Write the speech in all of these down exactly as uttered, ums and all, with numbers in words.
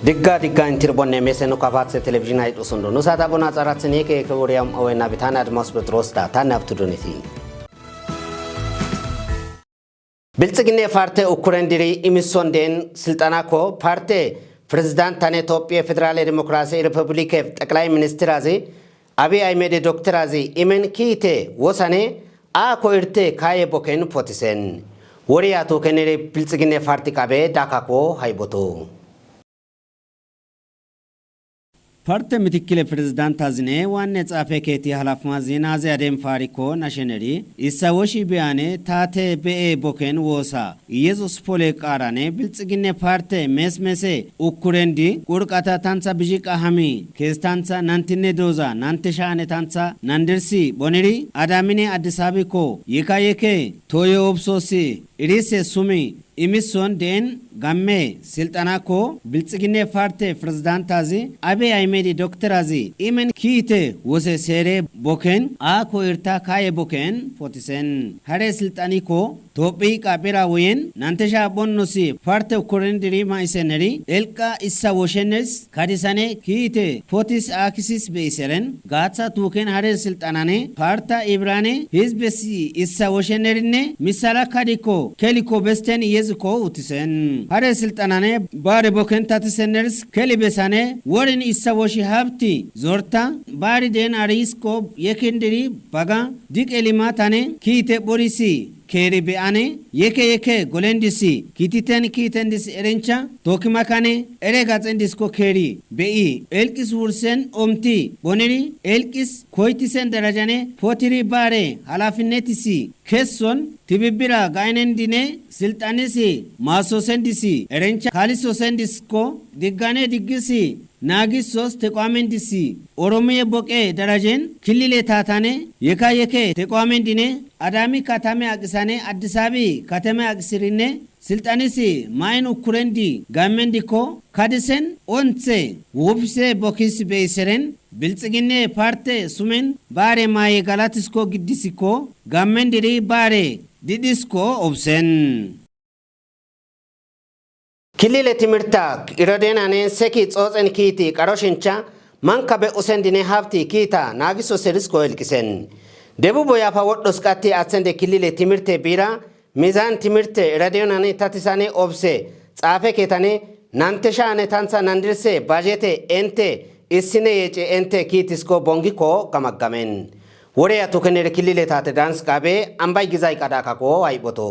Digga digga intirbonne mese no kafatse televizhina idhusundo. Nusa dabona tsaratsini ke ke wuriyam awe nabitana Admas Petros da tanne abtudunisi. Bilxiginne parte ukuren diri imisson den silxanakko parte pirezidanttane Tophiye Federale Dimokirase Republike xeqilay ministirazi Abiy Ahimede dokterazi imen kiite wosane aako irte kaye boken potisen. Woriya tukenere Bilxiginne parti qabe dakako hayboto. Parte mitikkile pirezidanttazine waanne xaafe keeti halafmazi naaze aden faarikko nasheneri issa woshi beyane taate be'e boken woosa. Iyesus pole qaarane Bilxiginne parte mesmese ukurendi qurqata tantha bizhiqa hami keestantha nantinne dooza nante shaane tantha nandirsi boneri adamine Addisabikko yeka yeke toye obsosi irise sumi imisson den gamme silxanakko Bilxiginne parte pirezidanttazi Abiy Ahimedi dokterazi imen kiite wose seere boken aako irta kaye boken potisen. Hare silxanikko Tophi qaphira woyen nantesha bonnosi parte ukoren diri ma'iseneri elqa issa woshenes kadisane kiite potis akisis beiseren gaatha tuken hare silxanane parta ibrane hizbesi issa woshenerinne misala kadikko keliko besten yeziko utisen. Hare silxanane bare boken tatiseneris keli besane worin issa woshi habti zorta bari den arisko yekindiri baga diqe limatane kiite borisi keeri be'ane yeke yeke golendisi kititen kiitendis erencha tokimakane ere gaxendisko keeri be'i elqis wursen omti boneri elqis koytisen darajane potiri bare halafinetisi kesson tibibira ga'inendine silxanisi maasosendisi erencha kaalisosendisko diggane diggisi naagisos teqoamendisi Oromiye boqe darajen kilile taatane yeka yeke teqoamendine adami katame aqisane Addisabi katame aqisirinne silxanisi ma'in ukurendi gammendikko kadisen onthe wubse bokis beiseren Bilxiginne parte sumen bare maye galatisko giddisikko gammendiri bare didhisko obsen. Kilile timirta irodenane seki xoxen kiiti qaroshincha manka be usendine habti kiita naagiso serisko elqisen. Debubo yafa wodhos qatti atsende kilile timirte biira mizan timirte irodenane tatisane obse xaafe keetane nantesha ane tantha nandirse bajete ente issine yece ente kiitisko bongikko gamaggamen. Woreya tukenere kilile tate dans qabe ambay gizay qadakako hayboto.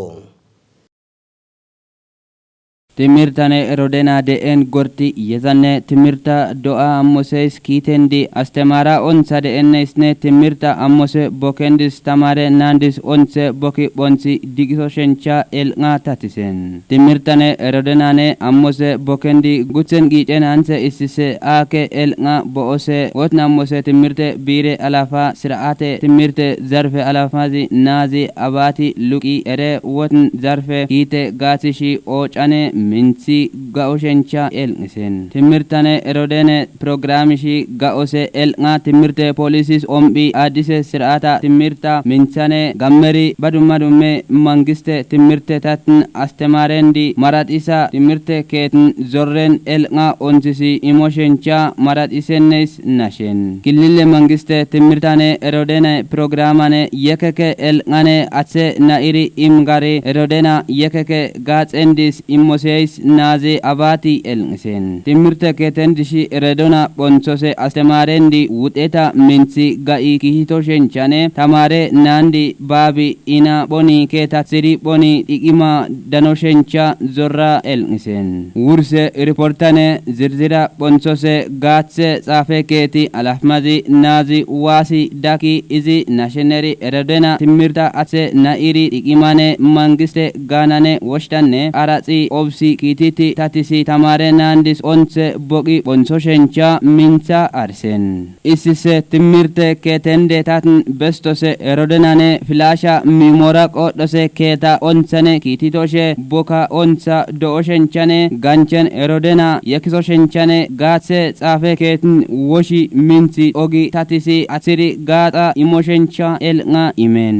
Timirtane erodena de'en gorti yezanne timirta do'a ammoseys kiitendi astemara ontha de'enneysne timirta ammose bokendis tamare naandis onthe boki bonthi digiso shencha el'nga tatisen. Timirtane erodenane ammose bokendi guthen qiicen anthe issise aake el'nga bo'ose wotn ammose timirte biire alafa sira'ate timirte zarfe alafazi naazi abati luqi ere wotn zarfe kiite gaathishi oocane minthi ga'o shencha el'nisen. Timirtane erodene programishi ga'ose el'nga timirte polisis ombi addise sira'ata timirta minthane gammeri ba dumma dumme mangiste timirte tatn astemarendi maradhisa timirte keetn zorren el'nga onthisi imo shencha maradhisenneys nashen. Kilile mangiste timirtane erodene programane yekeke el'ngane atse na'iri imgari erodena yekeke gaaxendis immoseys naazi abati el'ngisen. Timirte keeten dishi eredona bonthose astemarendi wudheta minthi ga'i kiihito shenchane tamare naandi baabi ina boni keetathiri boni dhiqima dano shencha zorra el'ngisen. Wurse riportane zirzira bonthose gaathe xaafe keeti alafmazi naazi waasi daki izi nasheneri eredena timirta atse na'iri dhiqimane mangiste gaanane woshtanne araxi obsi kiititi tatisi tamare naandis onthe boqi bontho shencha mintha arsen. Issise timirte keetende tatn bestose erodenane filasha mimora qoodhose keeta onthane kiititoshe boka ontha do'o shenchane ganchen erodena yekiso shenchane gaathe xaafe keetn woshi minthi ogi tatisi athiri gaaxa imo shencha el'nga imen.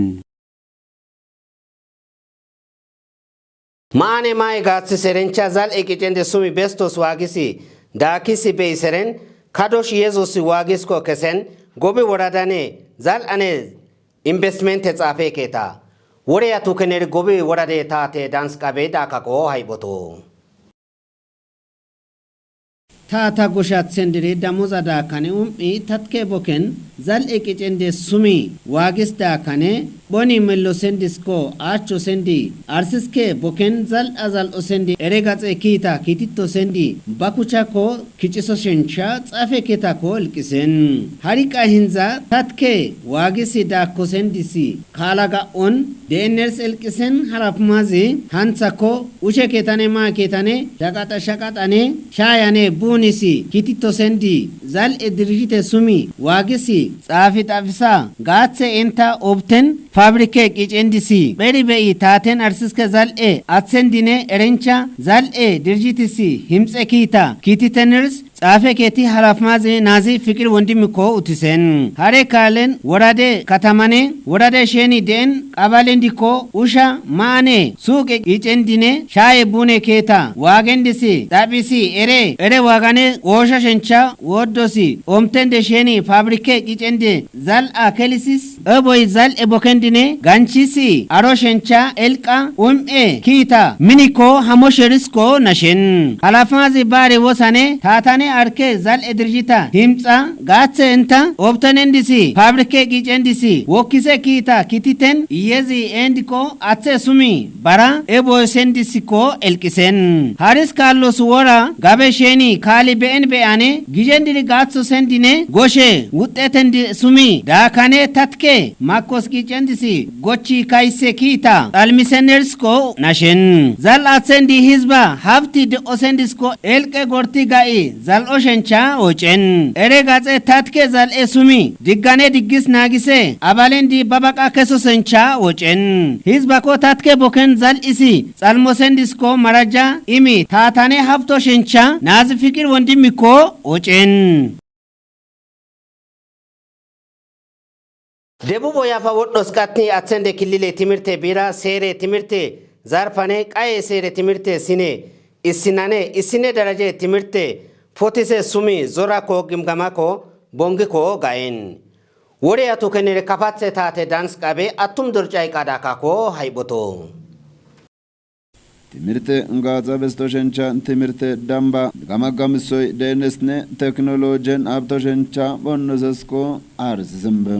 Ma'ane maye gaathis erencha zal'e qicende sumi bestos waagisi Daakisi be'iseren, kadosh Yesusi waagisko kesen, gobi woradane, zal'ane, investimente xaafekeeta. Wore yatu keneri gobi worade taate dans qabe daakako hayboto. Taata goshatsendiri damoza daakane um'i tatke boken, zal'e qicende sumi waagis daakane, boni mello sendisko, aacho sendi, arsiske boken, zal'a zal'o sendi, ere gaxe kiita, kitito sendi, ba kuchako, kiciso shencha, xaafekeetako elqisen. Hari qa hinza, tatke, waagisi daakko sendisi, kaala ga'on, de'enners elqisen, harapmazi, hanthako, ushe keetane, maa keetane, shaqaxa shaqaxane, shaayane, buunisi, kitito sendi, zal'e dirijite sumi, waagisi, xaafi xaafisa, gaathe enta obten, fabrike qicendisi, beri be'i taaten arsiske zal'e, athsendine, erencha, zal'e, dirijitisi, himxe kiita, kititeners, xaafekeeti halafmazi naazi fiqir wondimiko utisen. Hare kaalen worade katamane, worade sheni de'en qabalendiko usha maane, suuqe qicendine, shaaye buune keeta, waagendisi, xaafisi, ere, ere waagane, oosha shencha, woddosi, omtende sheni, fabrike qicende, zal'a kelisis, eboy zal'e bokendine, ganchisi, aro shencha, elqa, um'e, kiita, miniko, hamo sherisko, nashen. Halafmazi baari wosane, taatane arke, zal'e dirijita, himxa, gaathe enta, obtenendisi, fabrike qicendisi, wokkise kiita, kititen, iyezi endiko, athe sumi, bara, eboy sendisiko, elqisen. Haris kaallos wora, gabe sheni, kaali be'en be'ane, gijendiri gaatho sendine, goshe, wuxxetendi sumi, daakane tatke, makkos qicendisi, gochi kayse kiita, xalmisenersko nashen. Zal'athendi hizba, habti de'osendisko, elqe gorti ga'i, zal'o shencha, ocen. Ere gaxe tatke zal'e sumi, diggane diggis naagise, abalendi babaqa keso sencha, ocen. Hizbako tatke boken zal'isi, xalmosendisko maraja, imi, taatane habto shencha, naazi fiqir wondimiko, ocen. Debubo yafa wodhos qatni athende kilile timirte biira seere timirte zarfane qaye seere timirte sine issinane issine daraje timirte potise sumi zorako gimgamako bongiko gayen. Wore yatu kenere kapatse taate dans qabe attum dorcay qadakako hayboto. Timirte gaatha besto shencha timirte damba gamaggamisoy deenesne teknolojen abto shencha bonnosesko arsisimbe.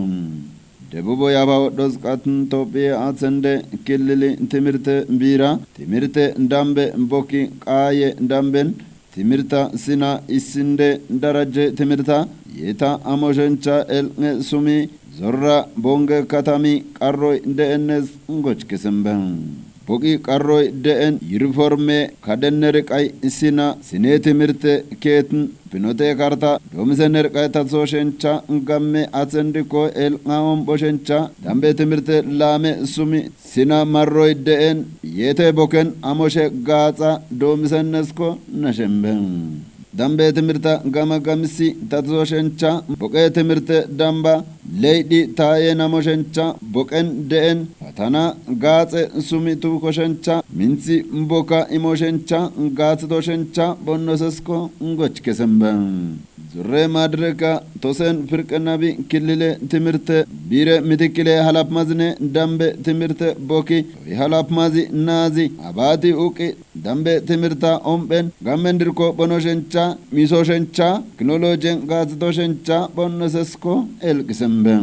Debubo yafa wodhos qatn Tophiye athende kilili timirte biira timirte dambe bokki qaaye damben timirta sina issinde darajje timirta yeeta amo shencha elqe sumi zorra bonge katami qarroy deennes gochkisimbe. Boqi qarroy de'en yuniforme kadenner qay sina sine timirte keetin pinote karta doomisenner qay tatso shencha gamme atsendiko elqa ombo shencha dambe timirte laame sumi sina marroy de'en yeete boken amoshe gaaxa doomisennesko nashenbe. Dambe timirta gama gamisi tatso shencha boqe timirte damba leydi taaye namo shencha boqen de'en patana gaaxe sumi tuko shencha minthi boka imo shencha gaaxito shencha bonnosesko gochkesembe. Zurre madireka tosen pirqenabi kilile timirte biire mitikile halapmazine dambe timirte boki toy halapmazi naazi abati uqi dambe timirta omphen gammen dirko bono shencha miso shencha kinolojen gaaxito shencha bonnosesko elqisembe.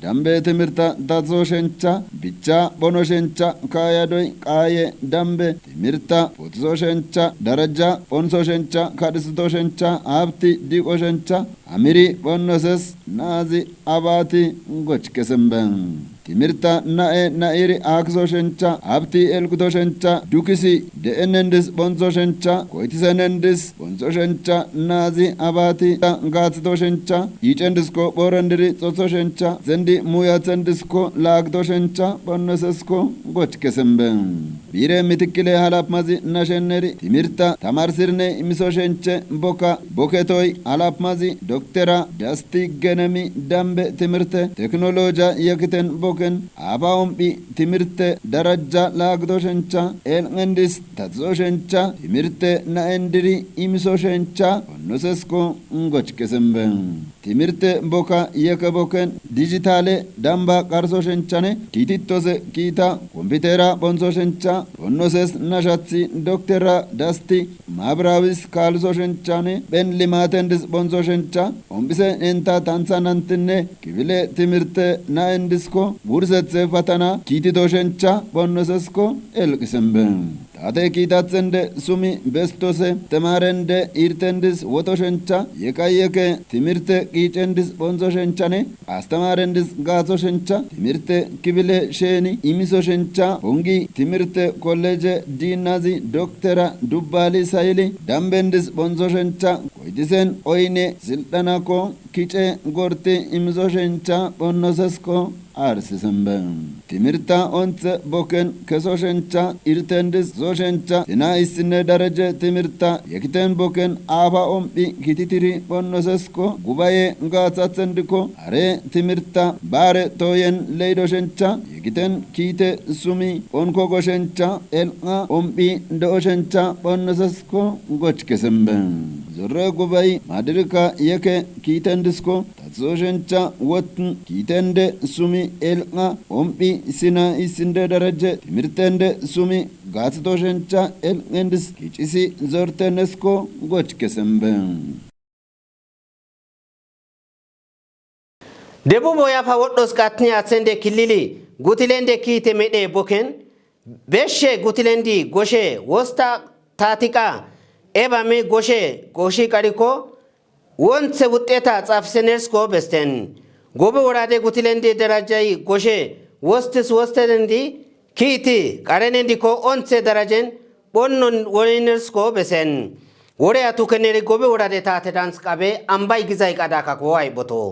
Dambe timirta tatso shencha bicha bono shencha kaayadoy qaaye dambe timirta potiso shencha darajja bonso shencha kadhisito shencha habti diqo shencha amiri bonnoses naazi abati gochkesembe. Timirta na'e na'iri akiso shencha habti elquto shencha dukisi de'enendis bonso shencha koytisenendis bonso shencha naazi abati gaaxito shencha iicendisko boorendiri xotso shencha sendi muuyathendisko laagito shencha bonnosesko gochkesembe. Biire mitikile halapmazi nashenneri timirta tamarsirne imiso shenche boka boketoy halapmazi doktera dasti genemi dambe timirte teknoloja yekiten boka Ken afa omphi timirte darajja laagdo shencha el'endis tatso shencha timirte na'endiri imiso shencha onnosesko ngoch kesembe. Timirte boka yeke boken dijitale damba qarso shenchane kiititose kiita kompitera bonso shencha bonnoses nashathi doktera dasti maabiraawis kaalso shenchane phen limatendis bonso shencha ompise enta tanthanantinne kifile timirte na'endisko wursethe patana kiitito shencha bonnosesko elqisembe. Taate kiitathende sumi bestose temarende irtendis woto shencha yeka yeke timirte qiicendis bonso shenchane astamarendis gaatho shencha timirte kifile sheni imiso shencha hongi timirte koleje diinnazi doktera Dubbali Sayili dambendis bonso shencha koytisen oyne silxanako kice gorti imiso shencha bonnosesko arsisembe. Timirta onthe boken keso shencha irtendis so shencha sina issinne daraje timirta yekiten boken afa omphi kititiri bonnosesko gubaye gaathathendiko are timirta bare toyen leido shencha yekiten kiite sumi onko go shencha el'a omphi do'o shencha bonnosesko goch kesembe. Zorre gubaye madirika yeke kiitendisko tatso shencha wotn kiitende sumi el'a omphi sina isinde daraje timirtende sumi gaatto shencha el'endis kicisi zortenesko goch kesembe. Debubo yafa wodhos qatni athende kilili gutilende kiite medhe boken beshe gutilendi goshe wosta tatiqa ebame goshe goshi qariko wonthe wuxxeta xafisenersko besten. Gobe worade gutilendi darajay goshe wostis wostedendi kiiti qarenendiko onthe darajen bonnon wonenersko besen. Wore atukeneri gobe worade tate dans qabe ambay gizay qadakako ayboto.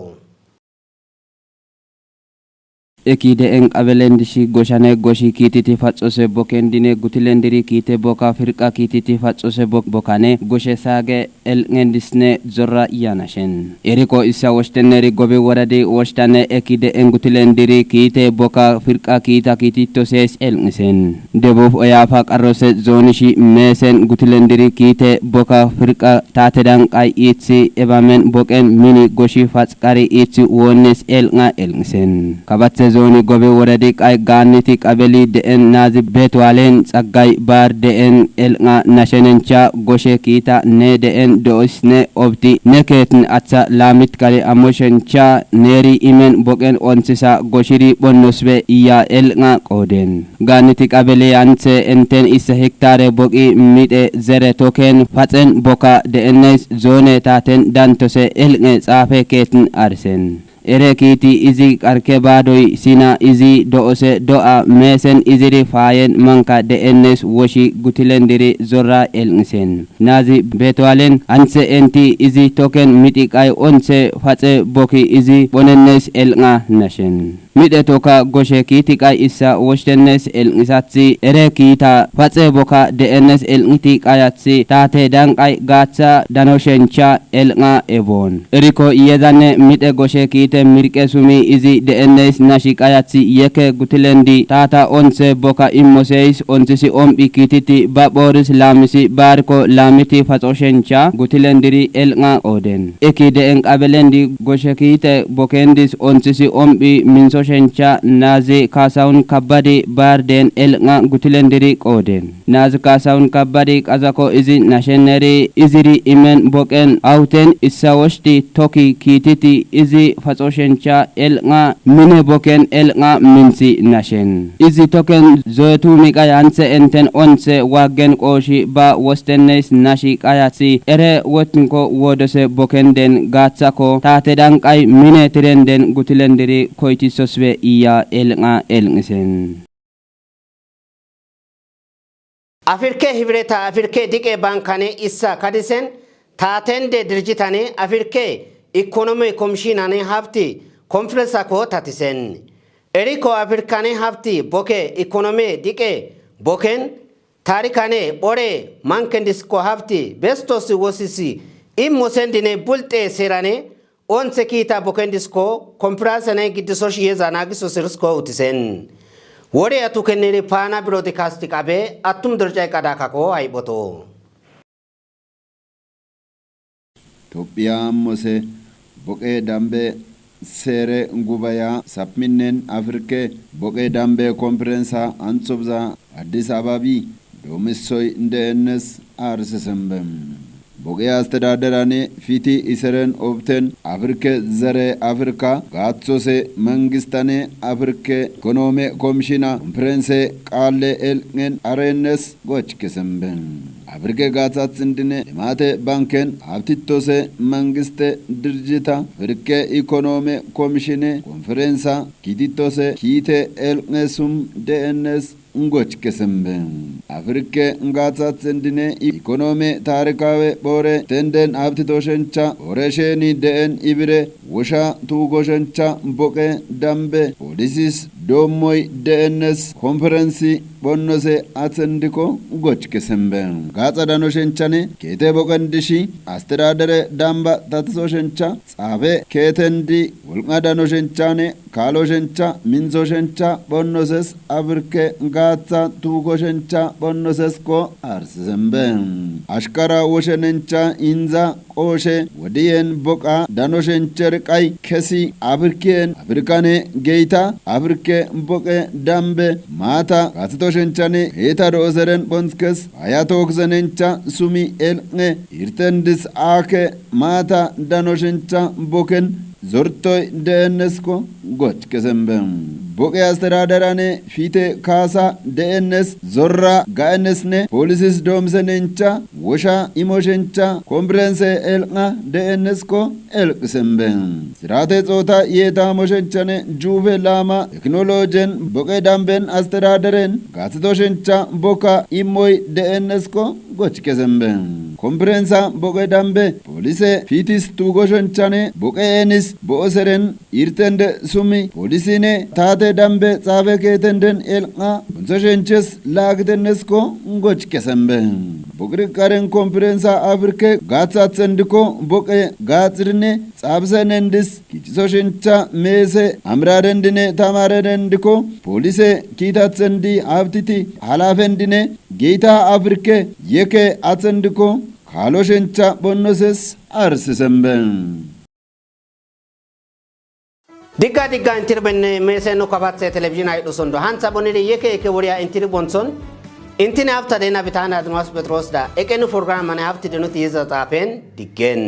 Eki de'en qabelen dishi goshane goshi kiititi faxose boken dine gutilendiri kiite boka firqa kiititi faxose bok-, bokane goshe saage el'endisne zorra yanashen. Eriko issa woshteneri gobi woradi woshtane eki de'en gutilendiri kiite boka firqa kiita kiitito sees el'isen. Debuf oyafa qarrose zoonishi meesen gutilendiri kiite boka firqa taatedan qay iithi ebamen boqen mini goshi faxqari iithi woonnes el'a el'isen. Kabathe zooni gobi woradi qay gaanniti qabeli de'en naazi betuwaalen xaggay baar de'en el'a nashenencha goshe kiita ne de'en do'isne obti ne keetin atha laamit kali ammo shencha neeri imen boqen onthisa goshiri phonnosbe iya el'a qooden. Gaanniti qabele anthe enten issa hektare boqi midhe zere token faxen boka de'ennes zoone taaten dantose el'e xaafe keetin arsen. Ere kiiti izi qarke baadoy sina izi do'ose do'a meesen iziri faayen manka de'ennes woshi gutilendiri zorra el'isen. Naazi betuwaalen anthe enti izi token midhi qay onthe faxe boki izi phonennes el'a nashen. Midhe toka goshe kiiti qay issa woshtennes el'isathi ere kiita faxe boka de'ennes el'iti qayathi taate danqay gaaththa dano shencha el'a ebon. Eriko iyezanne midhe goshe kiite mirqe sumi izi de'ennes nashi qayathi yeke gutilendi taata onthe boka immoseys onthisi omphi kiititi ba phooris laamisi baariko laamiti faxo shencha gutilendiri el'a qooden. Eki de'en qabelendi goshe kiite bokendis onthisi omphi mintho shencha naazi kaasawun kabbadi baarden el'a gutilendiri qooden. Naazi kaasawun kabbadi qazako izi nasheneri iziri imen boqen awuten issa woshti toki kiititi izi faxo shencha el'a mine boken el'a minthi nashen. Izi token zo'etu miqay anthe enten onthe waaggen qooshi ba wostenneys nashi qayathi ere wotinko woodose boken den gaaththako taate danqay mine tiren den gutilen diri koyti sosbe iya el'a el'isen. Afirke Hibreta Afirke Diqe Bankane issa kadisen taatende dirjitane Afirke Ikonome Komishinane Hafti Konferensako tatisen. Eriko Afirkane Hafti Boke Ikonome Diqe Boken tarikane bore mankendisko hafti bestos wosisi immo sendine bulxe serane Onse kiita boken disko, konfiransene giddiso shiyeza naagiso sirisko utisen. Wore atu kenneri Paana Birodikasti qabe, attum dorcay qada kako ayboto. Tophiya mose boqe dambe seere gubaya sapminen Afrike boqe dambe konferensa ansobza Addis Ababi doomisoy de'ennes arsisembe. Boqe astedaderane fiti iseren obten Afrike zere Afrika gaaththose mangistane Afrike ekonoome komishina konferense qaalle elqen arennes goch kesembe. Afrike gaathathindine limate banken abtitose mangiste dirjita Afrike ekonoome komishine konferensa kiititose kiite elqesum de'ennes goch kesembe. Afrike gaathathindine ekonoome taarikawe boore tenden abtitoshencha boore sheni de'en ibire wosha tuugoshencha boqe dambe poolisis doommoy de'ennes konferensi bonnose athendiko goch kesembe. Gaaxa danoshenchane keete boqen dishi astedadere damba tatisoshencha xaafe keetendi wolqa danoshenchane kaaloshencha minzoshencha bonnoses Afrike gaatha tuugoshencha bonnosesko arsisembe. Ashkara woshenencha inza qooshe wodiyen boqa danoshencher qay kesi Afriken Afrikane geyta Afrike boqe dambe maata gathitoshenchane heeta do'oseren bonskes ayatokzenencha sumi elqe irtendis aake maata danoshencha boken zortoy de'ennesko goch kesembe. Boqe asteraderane fite kaasa de'ennes zorra ga'ennesne poolisis doomsenencha wosha imoshencha konferense elqa de'ennesko elqisembe. Sirate xoota yeeta moshenchane juufe laama teknolojen boqe damben asteraderen gathitoshencha boka immoy de'ennesko goch kesembe. Konferensa boqe dambe poolise fitis tuugoshenchane boqe enis bo'oseren irtende sumi poolisine taate dambe xaafe keetenden elqa bonso shenches laagitennesko goch kesembe. Boqiri qaren konferensa Afrike gaathathendiko boqe gaaxirine xaabsenendis kicisoshencha meese amradendine tamaredendiko poolise kiitathendi abtiti halafendine geyta Afrike yeke athendiko kaaloshencha bonnoses arsisembe. Digga digga intirbenne meesenno kabathe televizhin aydhosondo hantha bonide yeke yeke woriya intiri bonthon intine hafta dena bitane Admas Petros da eqenu programmane hafti denuti yiza xaafen diggen.